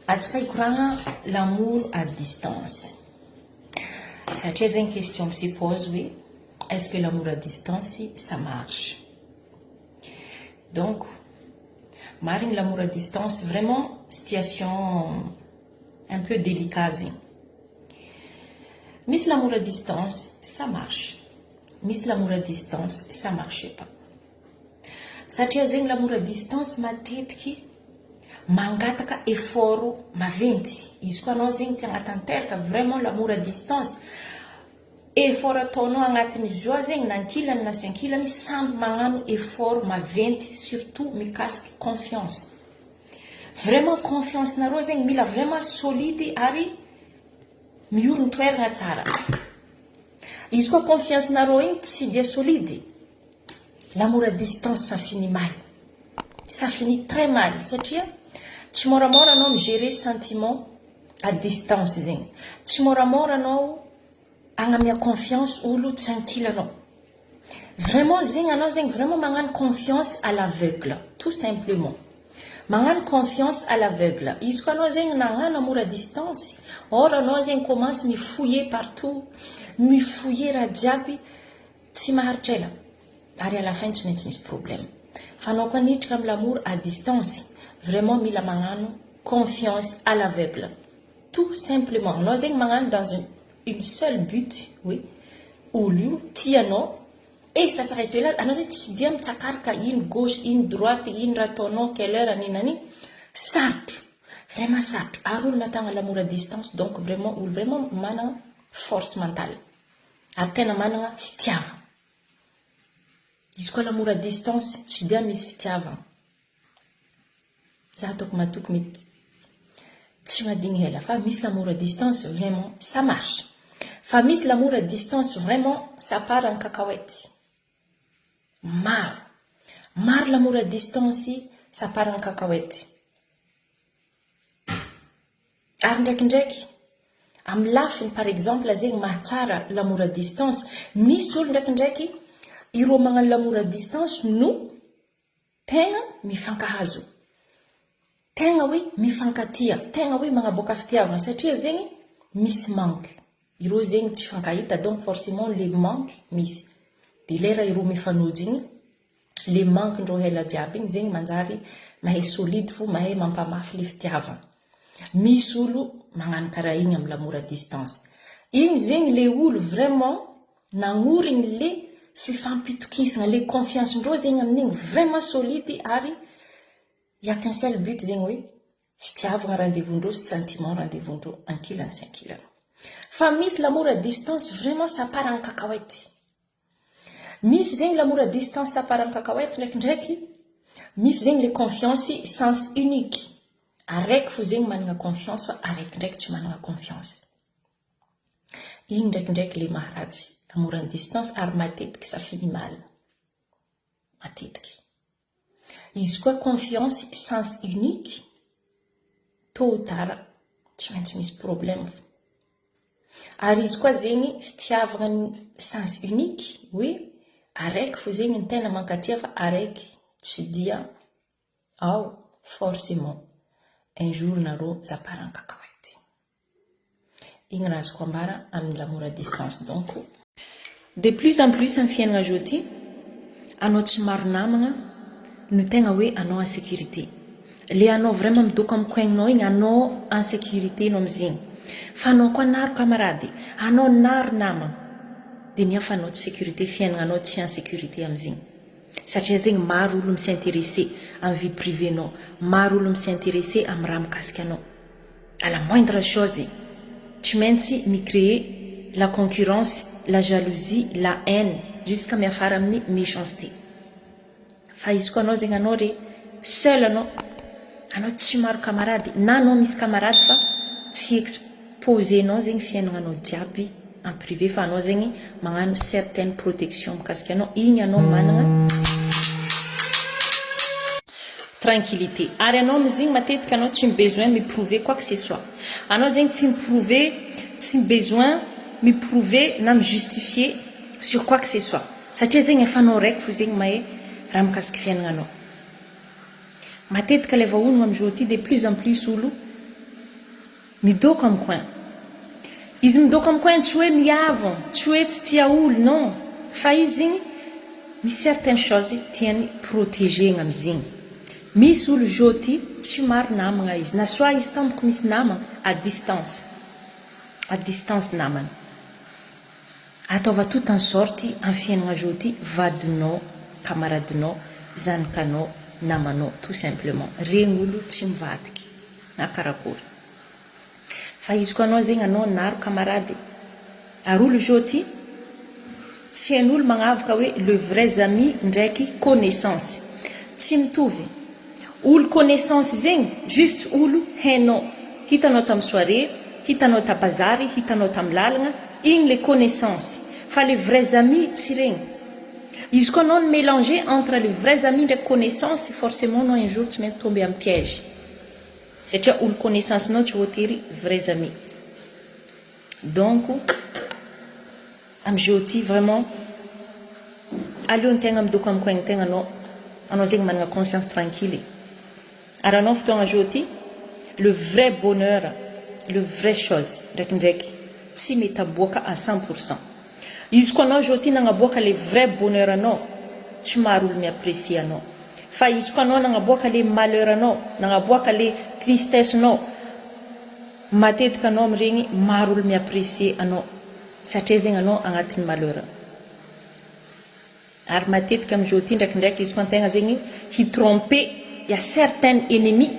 Atsika hikoragna l'amour à distance. Satria zegny question mi se pose hoe est-ce que l'amour à distance ça marche? Donc marigny l'amour à distance vraiment situation un peu délicat zegny. Misy l'amour à distance ça marche, misy l'amour à distance ça marche pas. Satria zegny l'amour à distance matetiky mangataka effort maventy, izy koa anao zegny te hagnatanteraka vraiment l'amour à distance, effort ataonao agnatin'izy io zegny na ankilany na sy ankilany samby magnano effort maventy surtout mikasiky confiance. Vraiment confiance nareo zegny mila vraiment solide ary miorigny toeragna tsara. Izy koa confiance nareo igny tsy dia solide, L'amour à distance ça finit mal, ça finit très mal satria tsy moramora anao mi-gerer sentiment à distance zegny, tsy moramora anao agnamia confiance olo tsy ankilanao, vraiment zegny anao zegny vraiment magnano confiance à l'aveugle tout simplement, magnano confiance à l'aveugle, izy koa anao zegny nagnano amour à distance or anao zegny commence mi-fouiller partout, mi-fouiller raha jiaby, Tsy maharitra ela ary à la fin tsy maintsy misy problème. Fa anao koa niditra am l'amour à distance vraiment mila magnano confiance à l'aveugle tout simplement anao zegny magnano dans un une seule but hoe olo io tia anao et ça s'arrête là anao zegny tsy dia mitsakaraka ino gauche ino droite ino raha ataonao quelle heure anina anina sarotro vraiment sarotro ary olo natagna l'amour à distance donc vraiment olo vraiment managna force mentale. Ary tena managna fitiavagna. Izy koa l'amour à distance tsy dia misy fitiavagna. Za ataoko matoky mety tsy madigny ela fa misy l'amour à distance vraiment ça marche. Fa misy l'amour à distance vraiment ça part en cacahuète. Maro. Maro l'amour à distance ça part en cacahuète. Ary ndraikindraiky, amin'ny lafiny par exemple zegny mahatsara l'amour à distance, misy olo ndraikindraiky ireo magnano l'amour à distance no tegna mifankahazo, tegna hoe mifankatia, tegna hoe magnaboaka fitiavana satria zegny misy manque, ireo zegny tsy hifankahita donc forcément le manque misy, de lera ireo mifanojo igny le manque ndreo ela jiaby igny zegny manjary mahay solide fo mahay mampamafy le fitiavana. Misy olo magnano karaha igny am l'amour à distance. Igny zegny le olo vraiment nagnorigny le fifampitokisagna, le confiance ndreo zegny amin'igny vraiment solide ary y a qu'un seul but zegny hoe fitiavagna rendez-vous ndreo sy sentiment rendez-vous ndreo ankilany sy ankilany. Fa misy l'amour à distance vraiment ça part en cacahuète. Misy zegny l'amour à distance ça part en cacahuète ndraikindraiky, misy zegny le confiance sens unique, araiky fo zegny managna confiance fa araiky ndraiky tsy managna confiance. Igny ndraikindraiky le maharatsy amour en distance ary matetiky ça finit mal. Matetiky. Izy koa confiance sens unique, tôt ou tard tsy maintsy misy problème fo. Ary izy koa zegny fitiavagna ny sens unique hoe araiky fo zegny ny tena mankatia fa araiky tsy dia ao forcément un jour nareo zaparan'ny cacahuète. Igny raha azoko ambara amin'ny l'amour à distance donc. De plus en plus amin'ny fiainagna zao ty, anao tsy maro namagna no tegna hoe anao en sécurité. Le anao vraiment midoko amin'ny coin-nao igny, anao en sécurité anao amizigny. Fa anao koa naro camarade, anao naro namagna, de nefa anao tsy sécurité, fiainagnanao tsy en sécurité amizigny. Satria zegny maro olo mi-s'intéresser amin'ny vie privée-nao, maro olo mi-s'intéresser amin'ny raha mikasika anao. À la moindre chose, tsy maintsy mi-créer la concurrence, la jalousie, la haine, jusqu'à miafara amin'ny méchanceté. Fa izy koa anao zegny anao re seul anao, anao tsy maro camarade, na anao misy camarade fa tsy exposer-nao zegny fiaignananao jiaby en privé fa anao zegny magnano certaine protection mikasika anao, igny anao managna tranquillité. Ary anao amizigny matetika anao tsy mi-besoin mi-prouver quoi que ce soit. Anao zegny tsy mi-prouver, tsy mi-besoin mi-prouver na mi-justifier sur quoi que ce soit. Satria zegny efa anao raiky fo zegny mahay raha mikasiky fiaignananao. Matetika ilay vahaolana amin'izao ty de plus en plus olo. Midôko am coin. Izy midôko am coin tsy hoe miavon, tsy hoe tsy tia olo non, fa izy zegny misy certaines choses tiany proteger-gna amizegny. Misy olo zô ty tsy maro namagna izy, na soit izy tampoko misy namagna à distance, à distance namagna. Ataova tout en sorte am fiaignana zô ty vadinao, camaradinao, zanakanao, namanao tout simplement. Regny olo tsy mivadiky na karakory. Fa izy ko anao zegny anao naro camarade ary olo zô ty tsy hain'olo magnavaka hoe le vrais amis ndraiky connaissance tsy mitovy olo connaissance zegny juste olo hainao hitanao tam soirée hitanao ta bazary hitanao tam lalagna igny le connaissance fa le vrais amis tsy regny izy ko anao ni mélanger entre le vrais amis ndraiky connaissance forcément anao un jour tsy maintsy tomber am piège. Satria olo connaissance nao tsy voatery vrais amis. Donc am jeu ty vraiment aleo ny tegna midoko am coin tegna anao, anao zegny managna conscience tranquille. Ary anao fotoagna jeu ty le vrai bonheur, le vrai chose ndraikindraiky tsy mety aboaka à 100%. Izy koa anao jeu ty nagnaboaka le vrai bonheur anao tsy maro olo mi-apprecier anao. Fa izy koa anao nagnaboaka le malheur anao, nagnaboaka le tristesse nao, matetika anao amin'iregny maro olo mi-apprecier anao satria zegny anao agnatin'ny malheur. Ary matetika amin'izao ty ndraikindraiky izy koa antegna zegny hi-tromper ya certains ennemis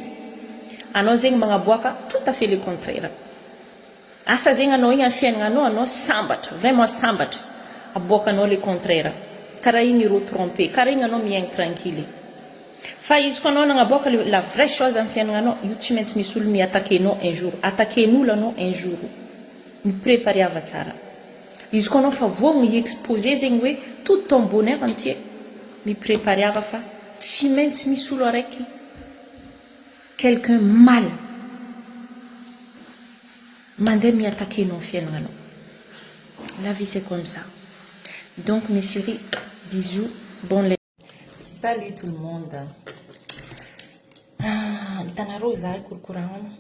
anao zegny magnaboaka tout à fait le contraire. Asa zegny anao igny am fiaignananao anao sambatra vraiment sambatra aboakanao le contraire karaha igny ireo tromper karaha igny anao miaigny tranquille fa izy ko anao nagnaboaka le la vraie chose am fiaignananao io tsy maintsy misy olo mi-attaquer-nao un jour attaquer-n'olo anao un jour mi-prepariava tsara izy ko anao fa voagno hi-exposer zegny hoe tout ton bonheur entier mi-prepariava fa tsy maintsy misy olo araiky quelqu'un mal mandeha mi-attaquer nao fiaignananao. La vie, c'est comme ça. Donc mes chéris, bisous, bon. Salut tout le monde. Ah, hitanareo za korokoragna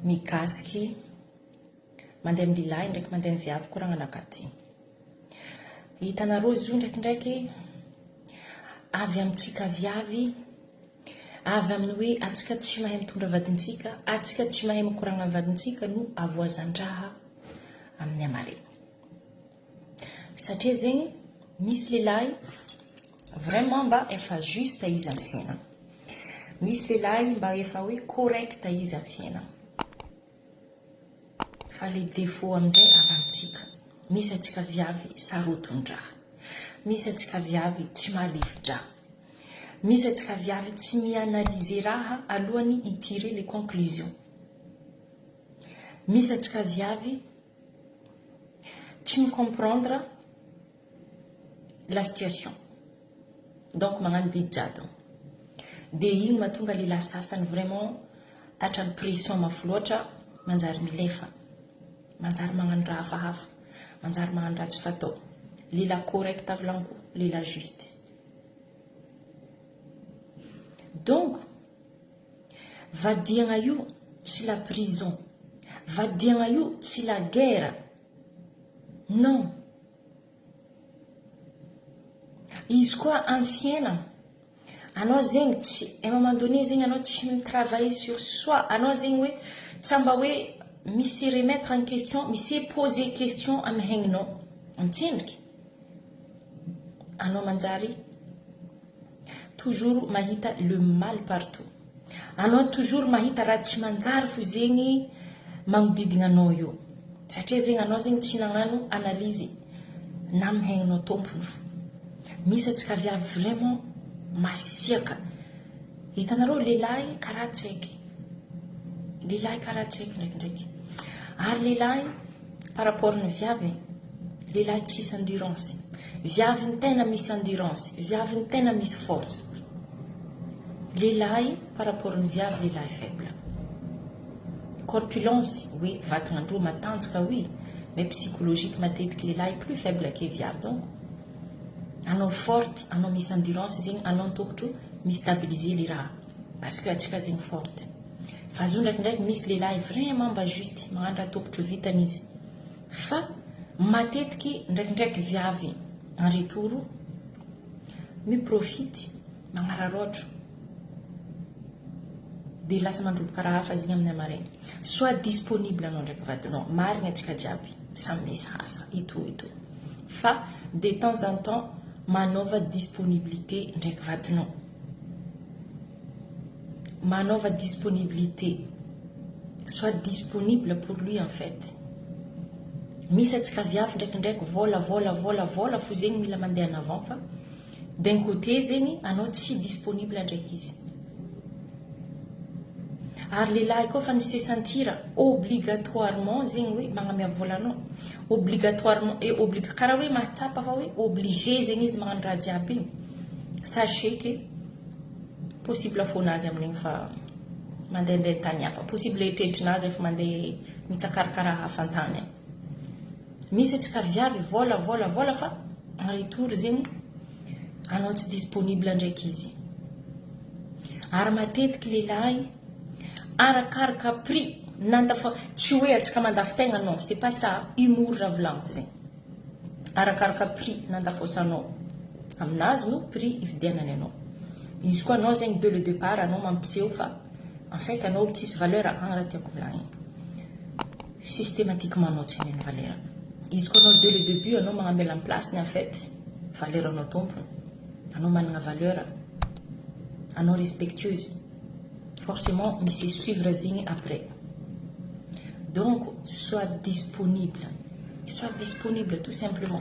mikasiky mandeha amin'ny lehilahy ndraiky mandeha amin'ny viavy koragna anakahy. Hitanareo izy io ndraikindraiky avy amintsika viavy, avy amin'ny hoe atsika tsy mahay mitondra vadintsika, atsika tsy mahay mikoragna amin'ny vadintsika no avoazan-draha amin'ny amarena. Satria zegny misy lehilahy vraiment mba efa juste izy amin'ny fiainana. Misy lehilahy mba efa hoe correct izy amin'ny fiainana. Fa le défaut amin'izay avy amintsika. Misy atsika viavy sarotin-draha. Misy atsika viavy tsy mahalefi-draha. Misy atsika viavy tsy mi-analyser raha alohany hi-tirer les conclusions. Misy atsika viavy tsy mi-comprendre la situation. Donc magnano didy jadona. Dia igny mahatonga lehilahy sasany vraiment tratran'ny pression mafy loatra manjary milefa. Manjary magnano raha hafahafa. Manjary magnano raha tsy fatao. Lehilahy correct volaniko, lehilahy juste. Donc vadiagna io tsy la prison. Vadiagna io tsy la guerre. Non. Izy koa amin'ny fiainana, anao zegny tsy, à un moment donné zegny anao tsy mi-travailler sur soi, anao zegny hoe tsy mba hoe misy remettre en question, misy poser question amin'ny haigninao, mitsendriky. Anao manjary toujours mahita le mal partout. Anao toujours mahita raha tsy manjary fo zegny magnodidigna anao io. Satria zegny anao zegny tsy nagnano analyse na amin'ny haigninao tompony fo. Misy antsika viavy vraiment masiaka. Hitanareo lehilahy karaha tsy haiky. Lehilahy karaha tsy haiky ndraikindraiky. Ary lehilahy par rapport ny viavy, lehilahy tsisy endurance. Viavy ny tena misy endurance, viavy ny tena misy force. Lehilahy par rapport ny viavy, lehilahy faible. Corpulence, oui, vatagnan-droa matanjaka, oui, mais psychologique matetiky lehilahy plus faible que viavy. Donc anao forte, anao misy endurance zegny, anao tokotro mi-stabiliser le raha. Parce que atsika zegny forte. Fa zo ndraikindraiky misy lehilahy vraiment mba juste magnano raha tokotro vitany izy. Fa matetiky ndraikindraiky viavy en retour miprofity, magnararaotro, dia lasa mandroboka raha hafa zegny amin'ny amaregny. Soit disponible anao ndraiky vadinao, marigna antsika jiaby samy misy asa et tout et tout. Fa de temps en temps manaova disponibilité ndraiky vadinao. Manaova disponibilité. Soit disponible pour lui en fait. Misy antsika viavy ndraikindraiky vola, vola, vola, vola fo zegny mila mandeha en avant, fa d'un côté zegny anao tsy disponible ndraiky izy. Ary lehilahy koa fa ni-se sentir obligatoirement zegny hoe magnamia vola anao. Obligatoirement et oblig karaha hoe mahatsapa fa hoe obligé zegny izy magnano raha jiaby igny. Sachez que possible foanazy amin'igny fa mandehandeha tany hafa. Possible eritreritrinazy efa mandeha mitsakarakara hafa an-tany agny. Misy antsika viavy vola, vola, vola, fa en retour zegny anao tsy disponible ndraiky izy. Ary matetiky lehilahy arakaraka prix nantafa, tsy hoe antsika mandafy tegna, non, c'est pas ça, humour raha volaniko zegny. Arakaraka prix nandafosanao aminazy no prix ividianany anao. Izy koa anao zegny dès le départ anao mampiseho fa en fait anao olo tsisy valeur akagny, raha tiako volagniny. Systématiquement anao tsy omeny valeur. Izy koa anao dès le début anao magnamela en place en fait valeur anao tompony. Anao manana valeur, anao respectueuse. Forcément misy suivre zegny après. Donc sois disponible. Sois disponible tout simplement.